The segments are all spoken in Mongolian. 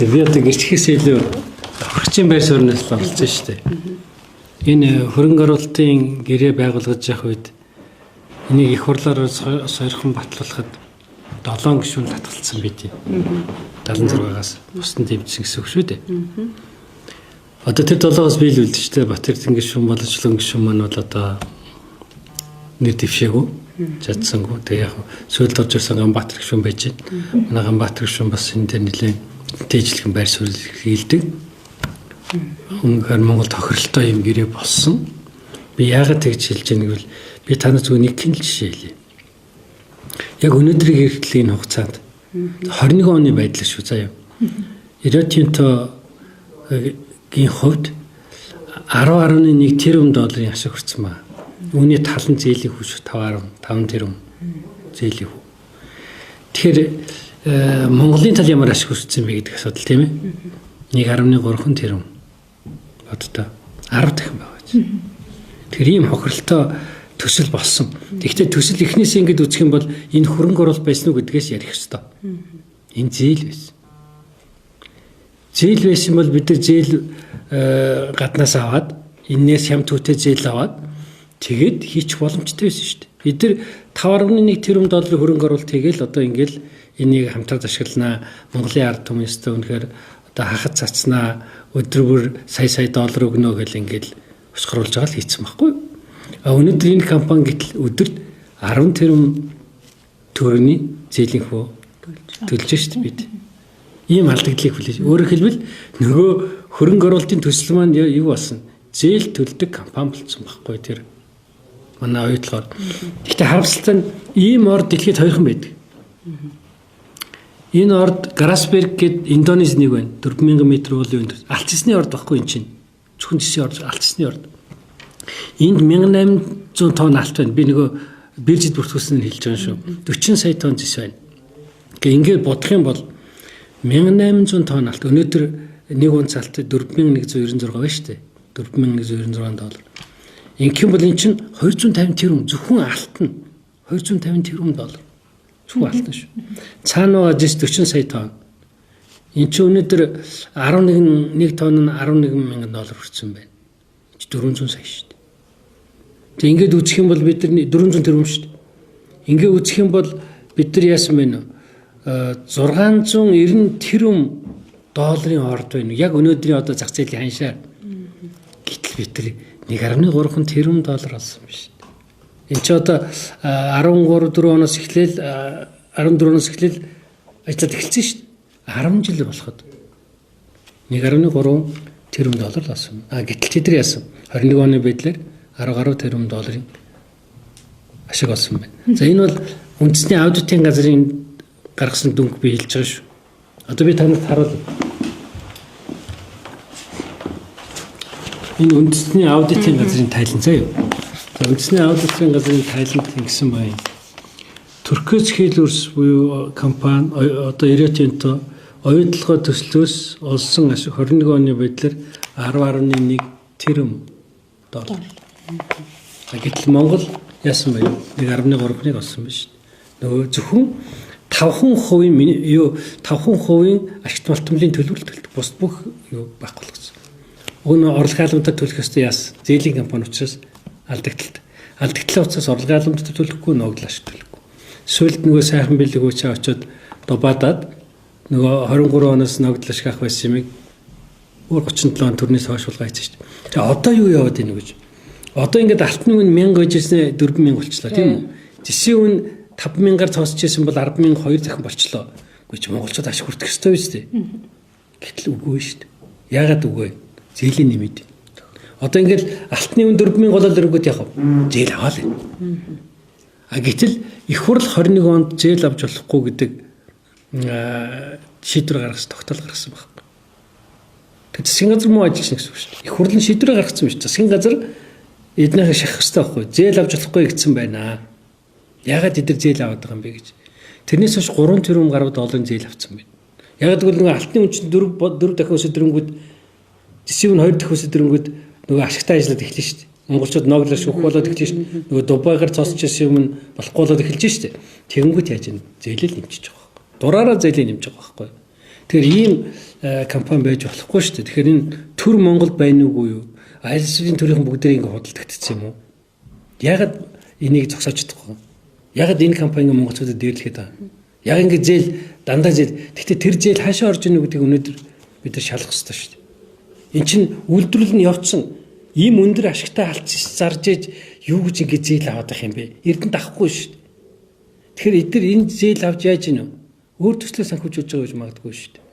Би одоо гэрчхээс илүү хөрөгчийн байр суурнаас л оролцсон шүү дээ. Энэ хөрөнгө оруулалтын гэрээ байгуулгаж явах үед энийг их хурлаар сойрхон батлуулахад 7 гишүүн татгалцсан бид. 76-аас бусдын дэмжсэн гэсэн үг шүү дээ. Одоо тэр 7-оос би л үлдэж шүү дээ. Батэрдэн гишүүн, Боловчлон гишүүн маань бол одоо нэр дэвшээгүй, чадсангүй. Тэгээ яг сүүлд орж ирсэн Ганбаатар гишүүн байж байна. Манай Ганбаатар гишүүн бас энэ дээр нэлээд дээжлэгэн байр суурь хийлдэг. Үнэхээр Монгол тохиролтой юм гэрээ болсон. Би яагаад тэгж хэлж яах гэвэл би танад зүгээр нэг хин л жишээ хэлье. Яг өнөөдрийн хэрэгтлийн хугацаанд 21 оны байдал шүү заяа. Rio Tinto-гийн хувьд 10.1 тэрбум долларын ашиг хүрсэн ба. Үүний тал нь зээлийн хүү шүү, 5.5 тэрбум зээлийн хүү. Тэгэхээр Монголын тал ямар ашиг хүрсэн бэ гэдэг асуудал тийм ээ. 1.3 тэрбум. Боддоо 10 дахин байгаа ч. Тэгэхээр ийм хохиролтой төсөл болсон. Тэгэхдээ төсөл эхнээс ингэж үзэх юм бол энэ хөрөнгө оруулалт байсан уу гэдгээс ярих ёстой. Энэ зээл байсан. Зээл байсан бол бид нар зээл гаднаас аваад энээс хям түүтэй зээл аваад тэгээд хийчих боломжтой байсан шүү дээ. Бид нар 5.1 тэрбум долларын хөрөнгө оруулалт хийгээл одоо ингээл энийг хамтраад ашигланаа. Монголын ард түмэн өстө үнэхээр одоо хахад цацнаа, өдөр бүр сая сая доллар өгнө гэл ингээл өсгөрүүлж байгаа л хийцэн байхгүй. А өнөөдөр энэ компани гэтэл өдөрт 10 тэрбум төгрөгийн зээлийн хүү төлж шít бид. Ийм алдагдлыг хүлээж. Өөрөөр хэлбэл нөгөө хөрөнгө оруулалтын төсөл маань юу болсон? Зээл төлдөг компани болсон байхгүй тэр манай оюутлогоор. Гэхдээ харамсалтай нь ийм ор дэлхийд хоёрхан байдаг. Энэ орд Грасберг гээд Индонез нэг байна. 4000 м уулын өндөр. Алт цэсний орд байхгүй энэ чинь. Зөвхөн цэсний орд, алт цэсний орд. Энд 1800 тонн алт байна. Би нөгөө биржид бүртгүүлсэн нь хэлж байгаа шүү. 40 сая тонн цэс байна. Ингээ ингээд бодох юм бол 1800 тонн алт. Өнөөдөр нэг унц алт 4196 байна шүү дээ. 4196 доллар. Ингэх юм бол эн чинь 250 тэрбум зөвхөн алт нь 250 тэрбум доллар. Зөвхөн алтан шүү. Цаана байгаа жис 40 сая тонн. Энд чинь өнөөдөр 11 нэг тонн нь 11 мянган доллар хүрсэн байна. 400 сая шүү дээ. Тэг ингээд үзэх юм бол бид нар 400 тэрбум шүү дээ. Ингээд үзэх юм бол бид нар яасан бэ нэ? 690 тэрбум долларын орд байна. Яг өнөөдрийн одоо зах зээлийн ханшаар. Гэтэл бид нар 1.3 тэрбум доллар олсон биш. Энд чи одоо 13 4 оноос эхлээл 14 оноос эхлээл ажиллаад эхэлсэн шүү дээ. 10 жил болоход 1.3 тэрбум доллар олсон. А гэтэл тэд нар яасан? 21 оны байдлаар 10 гаруй тэрбум долларын ашиг олсон байна. За энэ бол үндэсний аудитын газрын гаргасан дүнг би хэлж байгаа шүү. Одоо би танад харуул. Энэ үндэсний аудитын газрын тайлан заяа. За үндэсний аудитын газрын тайланд ингэсэн байна. Туркес хийлүрс буюу компани одоо Rio Tinto оюутлогоо төслөөс олсон ашиг 21 оны байдлаар 10.1 тэрбум доллар. Гэтэл Монгол яасан бэ? 1.3-ыг олсон биш. Нөгөө зөвхөн 5% юу 5% ашигт малтмлын төлбөр төлдөг. Бус бүх юу байхгүй болгосон. Уг нь орлогын албантаар төлөх ёстой яасан? Зээлийн компани учраас алдагдлалт. Алдагдлын утсаас орлогын албантаар төлөхгүй, ногдол ашиг төлөхгүй. Сүүлд нөгөө сайхан бэлэг уучаа очиод дубаадаад нөгөө 23 оноос ногдол ашиг авах байсан юмыг өөр 37 он төрнөөс хойш булгаа хийсэн шүү дээ. Тэгээ одоо юу яваад ийнэ гэж. Одоо ингээд алтны үн 1000 гэж ирсэн 4000 болчлоо тийм үү? Зэсийн үн 5000-аар цоосч ирсэн бол 10002 дахин болчлоо. Үгүй чи монголчууд ашиг хүртэх ёстой биз дээ. Гэтэл үгүй шүү дээ. Яагаад үгүй вэ? Зээлийн нэмэд. Одоо ингээд алтны үн 4000 болоод ирэнгүүт яах вэ? Зээл аваа л. А гэтэл их хурл 21 онд зээл авч болохгүй гэдэг шийдвэр гаргасан, тогтоол гаргасан байхгүй. Тэр засгийн газар муу ажилласан гэсэн үг шүү дээ. Их хурлын шийдвэр гаргасан биш. Засгийн газар эднийхээ шахах ёстой байхгүй. Зээл авч болохгүй гэсэн байна. Яагаад эдгээр зээл аваад байгаа юм бэ гэж. Тэрнээс хойш 3 тэрбум гаруй долларын зээл авсан байна. Яагаад гэвэл нөгөө алтны үн чинь 4 дахин өсөд ирэнгүүт зэсийн үн 2 дахин өсөд ирэнгүүт нөгөө ашигтай ажиллаад эхэлнэ шүү дээ. Монголчууд ноглол шүүх болоод эхэлж шүү дээ. Нөгөө Дубайгаар цоосч ирсэн юм нь болохгүй болоод эхэлж шүү дээ. Тэгэнгүүт яаж юм зээлэл нэмчихэж байгаа байхгүй. Дураараа зээлээ нэмж байгаа байхгүй. Тэгэхээр ийм компани байж болохгүй шүү дээ. Тэгэхээр энэ төр Монгол байна уугүй юу? Аль эсвэл төрийнхэн бүгдээрээ ингэ худалдагдсан юм уу? Ягаад энийг зогсоож чадахгүй? Ягаад энэ компаниг монголчуудад дээрлэхэд байгаа? Яг ингэ зээл дандаа зээл. Гэхдээ тэр зээл хаашаа орж ийнэ гэдгийг өнөөдөр бид нар шалгах ёстой шүү дээ. Эн чинь үйлдвэрлэл нь явцсан ийм өндөр ашигтай алц зарж ээж юу гэж ингэ зээл аваад байх юм бэ? Эрдэнэ авахгүй шүү дээ. Тэгэхээр эдгээр энэ зээл авч яаж ийнө? Өөр төслөө санхүүжүүлж байгаа гэж магадгүй шүү дээ.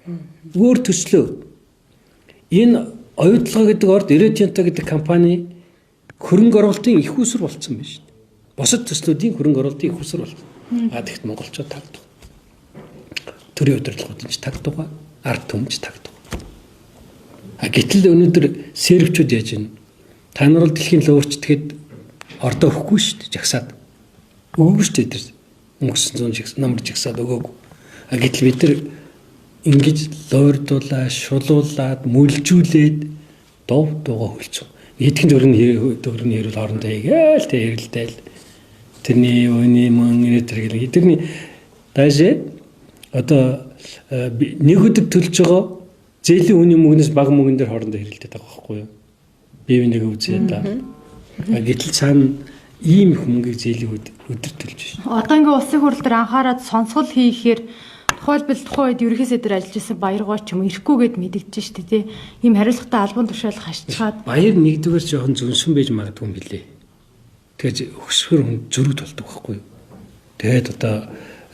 Өөр төслөө. Энэ оюутлага гэдэг орд Rio Tinto гэдэг компани хөрөнгө оруулалтын их усүр болцсон байна шүү дээ. Бусад төслүүдийн хөрөнгө оруулалтын их усүр болсон. А тэгт монголчууд таг дугаа. Төрийн удирдлагууд нь ч таг дугаа, ард түмэн ч таг дугаа. А гэтэл өнөөдөр сербчүүд яаж ийн? Та нар бол дэлхийн луурч тэгэд ордоо өгөхгүй шүү дээ, жагсаад. Өгөөгүй шүү дээ тэр. Өнгөрсөн зуун жагс намар жагсаад өгөөгүй. А гэтэл бид нар ингэж луурдуулаа, шулуулаад, мүлжүүлээд дов дууга хөлцөн. Хэдхэн зөрн хэрүүл хоорондоо хийгээл тэ хэрэлдээл. Тэрний өний мөн нэр тэр гэл. Тэрний даже одоо нэг өдөр төлж байгаа зээлийн үний мөнгнөөс бага мөнгөн дээр хоорондоо хэрэлдээд байгаа байхгүй юу? Бие биенийгээ үзье да. Гэтэл цаана ийм их мөнгийг зээлийн өдөр төлж шин. Одоо ингээ улсын хурал дээр анхаарад сонсгол хийхээр тухайлбал тухайн үед ерөнхий сайдаар ажиллаж исэн Баяргоо ч юм ирэхгүйгээд мэдэгдэж штэ тий. Ийм хариуцлагатай албан тушаал хашчихад Баяр нэгдүгээр жоохон зүнсэн байж магадгүй юм билээ. Тэгэхээр өксгөр хүн зөрүүд болдог байхгүй юу? Тэгээд одоо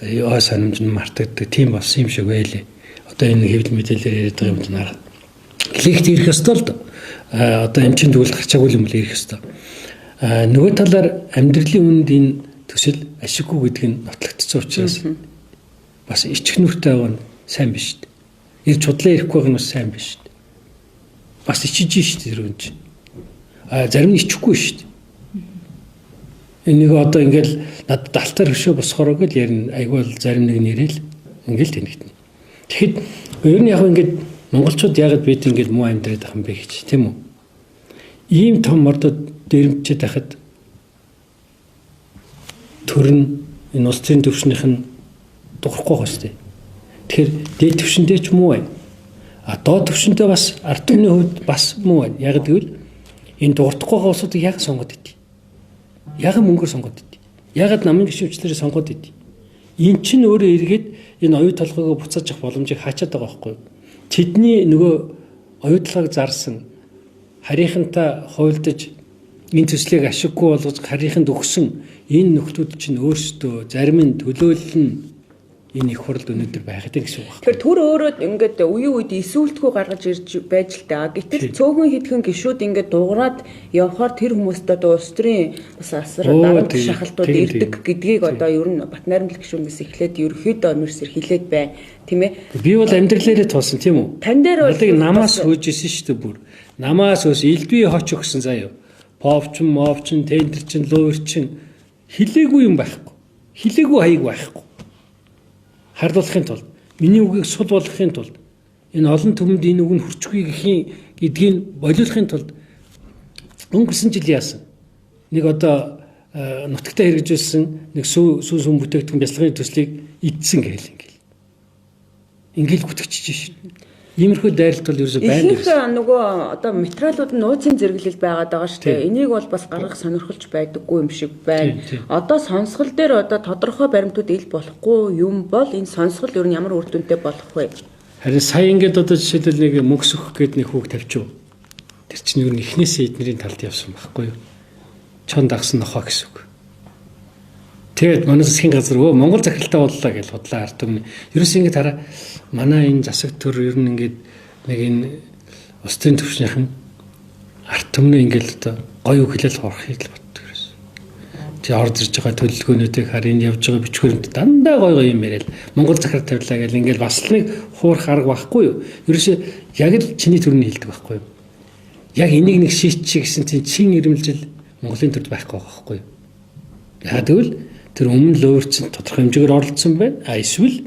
ёо санамж нь мартагддаг тийм болсон юм шиг байлээ. Одоо энэ хэвлэл мэдээлэлээр яриад байгаа юм чинь хараад. Кликт ирэх ёстой л доо. Одоо эмчин төгөлд гарчаагүй юм бол ирэх ёстой. Нөгөө талаар амьдралын үнэнд энэ төсөл ашиггүй гэдэг нь нотлогдсон учраас бас ичих нүртэй байгаа нь сайн биш шүү дээ. Ирж худлаа ирэхгүй байгаа нь бас сайн биш шүү дээ. Бас ичиж шүү дээ тэр хүн чинь. Зарим нь ичихгүй шүү дээ. Энийг одоо ингээл надад алтар хөшөө босгороо гэж ярина. Айгүй бол зарим нэг нэрэл ингээл тэнэгтэнэ. Тэгэхэд ер нь яг ингээд монголчууд яагаад бид ингээд муу амьдраад байх юм бэ гэж тийм үү? Ийм том мордод дээрэмчээд байхад төр нь энэ улс төрийн төвшнийх нь дуурахгүй байгаа шүү дээ. Тэгэхээр дээд төвшөндөө ч муу байна. А доод төвшөндөө бас ард түмний хувьд бас муу байна. Яг гэвэл энэ дуурдахгүй байгаа улсуудыг яг сонгоод идэв. Яг мөнгөөр сонгоод идэв. Ягаад намын гишүүнчлэрээ сонгоод идэв. Эн чинь өөрөө эргээд энэ оюу толгойгоо буцааж авах боломжийг хаачаад байгаа байхгүй юу? Тэдний нөгөө оюу толгойг зарсан харийнхантай хуйлдаж энэ төслийг ашиггүй болгож харийнханд өгсөн энэ нөхдүүд чинь өөрсдөө зарим нь төлөөлөл нь энэ их хуралд өнөөдөр байх гэдэг гэсэн үг байна. Тэгэхээр төр өөрөө ингээд үеийн үед эсүүлтгүү гаргаж ирж байж л та. Гэтэл цөөхөн хэдхэн гişүүд ингээд дуграад явхаар тэр хүмүүст одоо улс төрийн бас асар дарамт шахалтууд ирдэг гэдгийг одоо ер нь Батнайрамлал гишүүнээс эхлээд ерөөхдөө мөрсөр хилээд байна. Тийм ээ. Би бол амьдралаараа тулсан тийм үү? Тан дээр бол намаас хөөж исэн шүү дээ бүр. Намаас хөөс элдвий хоч өгсөн заяа. Повчин, мовчин, тендерчин, луурчин хилээгүй юм байхгүй. Хилээгүй хаяг байхгүй. Харлуулахын тулд миний үгийг сул болгохын тулд энэ олон түмэнд энэ үг нь хүрчгүй гэхийн гэдгийг болиулахын тулд өнгөрсөн жил яасан. Нэг одоо нутагтаа хэрэгжүүлсэн нэг сүү сүү сүм бүтээгдэхүүн бяцлагын төслийг идсэн гээл ингээл. Ингээл гүтгчиж шин. Иймэрхүү дайралт бол ерөөсөй байна. Ихэнх нөгөө одоо материалууд нь нууцын зэрэглэл байгаад байгаа шүү дээ. Энийг бол бас гаргах сонирхолж байдаггүй юм шиг байна. Одоо сонсгол дээр одоо тодорхой баримтууд ил болохгүй юм бол энэ сонсгол ер нь ямар үр дүнтэй болох вэ? Харин сая ингээд одоо жишээлбэл нэг мөнгөсөх гээд нэг хүүг тавьчих. Тэр чинь ер нь эхнээсээ эднэрийн талд явсан байхгүй юу? Чон дагсан нохоо гэсэн үг. Тэгээд манай засгийн газар өө Монгол захиралтай боллоо гэж худлаа ард түмний. Ерөөс ингэж хараа манай энэ засаг төр ер нь ингээд нэг энэ улс төрийн төвшнийхэн ард түмний ингээд одоо гоё үг хэлэл хорхыг л боддог ерөөс. Тэг орж ирж байгаа төлөвлөгөөнүүдийг хар энэ явж байгаа бичгүүрэнд дандаа гоё гоё юм яриад Монгол захирал тавилаа гэл ингээд бас л нэг хуурах арга байхгүй юу? Ерөөсөө яг л чиний төрний хэлдэг байхгүй юу? Яг энийг нэг шийдчихье гэсэн чинь чин ирмэлжил Монголын төрд байхгүй байгаа байхгүй юу? Яг тэгвэл тэр өмнө луурчин тодорхой хэмжээгээр оролцсон байна. А эсвэл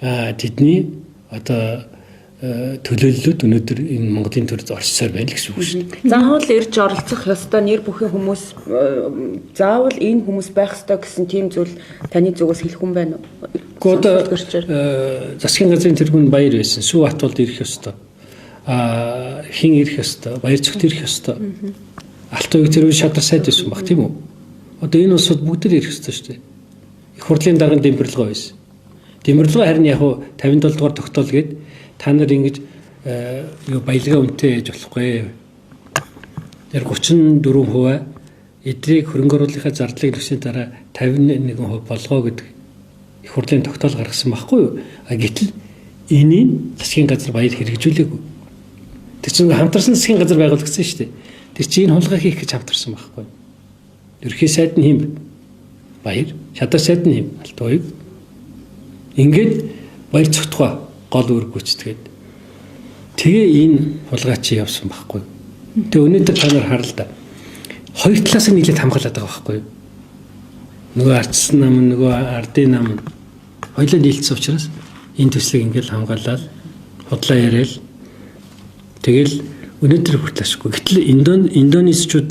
тэдний одоо төлөөллүүд өнөөдөр энэ Монголын төрд орчсоор байна л гэсэн үг шүү дээ. Заавал ирж оролцох ёстой нэр бүхий хүмүүс, заавал энэ хүмүүс байх ёстой гэсэн тийм зүйл таны зүгээс хэлэх хүн байна уу? Гэхдээ одоо засгийн газрын тэргүүн Баяр байсан. Сүү Батболд ирэх ёстой. Хин ирэх ёстой. Баяр цогт ирэх ёстой. Алтан уяг тэр үе шадар сайд байсан баг, тийм үү? Одоо энэ улсууд бүгд л ирэх ёстой шүү дээ. Их хурлын даргын Дэмбэрлэгөө байсан. Дэмбэрлэгөө харин яг 57 дугаар тогтоол гээд та нар ингэж юу баялгаа үнэтэй яаж болохгүй. Тэр 34% эдрийг хөрөнгө оруулалтын зардлыг нөхсөний дараа 51% болгоо гэдэг их хурлын тогтоол гаргасан байхгүй юу? А гэтэл энийг засгийн газар Баяр хэрэгжүүлээгүй. Тэр чинь хамтарсан засгийн газар байгуулагдсан шүү дээ. Тэр чинь энэ хулгай хийх гэж хамтарсан байхгүй. Ерхий сайд нь хэм Баяр, шадар сайд нь хэм Алтан уяг. Ингээд Баяр цогтгоо гол үүрэг гүйцэтгээд. Тэгээ энэ хулгай чи явсан байхгүй. Тэгээ өнөөдөр та нар харал да. Хоёр талаас нь нийлээд хамгаалаад байгаа байхгүй. Нөгөө ардсан нам, нөгөө ардын нам хоёулаа нийлсэн учраас энэ төслийг ингээл хамгаалаад худлаа яриад тэгэл өнөөдөр хүртэл ашиггүй. Гэтэл Индонезчууд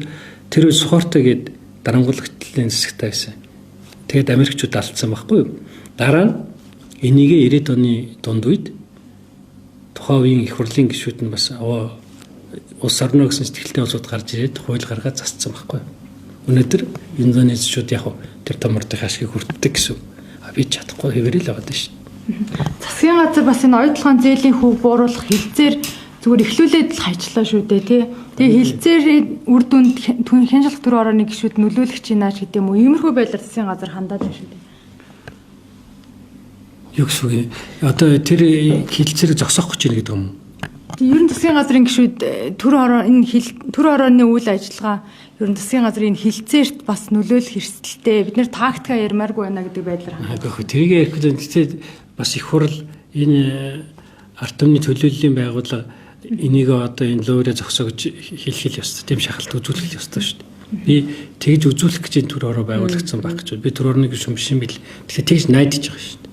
тэр үе Сухарта гээд дарангуулагчлалын засагтай байсан. Тэгээд Америкчууд алдсан байхгүй юу? Дараа нь энийгээ 90-ад оны дунд үед тухайн үеийн их хурлын гишүүд нь бас улс орно гэсэн сэтгэлтэй улсууд гарч ирээд хууль гаргаад засцсан байхгүй юу? Өнөөдөр Индонезчууд яг тэр том ордын ашгийг хүртдэг гэсэн. А би чадахгүй хэвээрэл байгаа даа шүү. Засгийн газар бас энэ оюутлогын зээлийн хүүг бууруулах хилцээр зүгээр эхлүүлээд л хайчлаа шүү дээ, тий. Тэгээ хилцээр үр дүнд хяналтын төр орооны гишүүд нөлөөлөх чинь нааш гэдэг юм уу? Иймэрхүү байдлаар засгийн газар хандаад байна шүү дээ. Юу гэсэн үг юм? Одоо тэр хилцээрийг зогсоох гэж байна гэдэг юм уу? Ер нь засгийн газрын гишүүд төр ороо энэ хил төр орооны үйл ажиллагаа ер нь засгийн газрын энэ хилцээрт бас нөлөөлөх эрсдэлтэй. Бид нэр тактика ярмааргүй байна гэдэг байдлаар хандаад. Үгүй тэрийг ярих гэж байна. Бас их хурл энэ ард түмний төлөөллийн байгууллага энийг одоо энэ лөөрэ зогсоо гэж хэлэх л ёстой. Тийм шахалт үзүүлэх л ёстой шүү дээ. Би тэгж үзүүлэх гэж энэ төр ороо байгуулагдсан байх гэж. Би төр орны гишүүн биш юм бил. Тэгэхээр тэгж найдаж байгаа шүү дээ.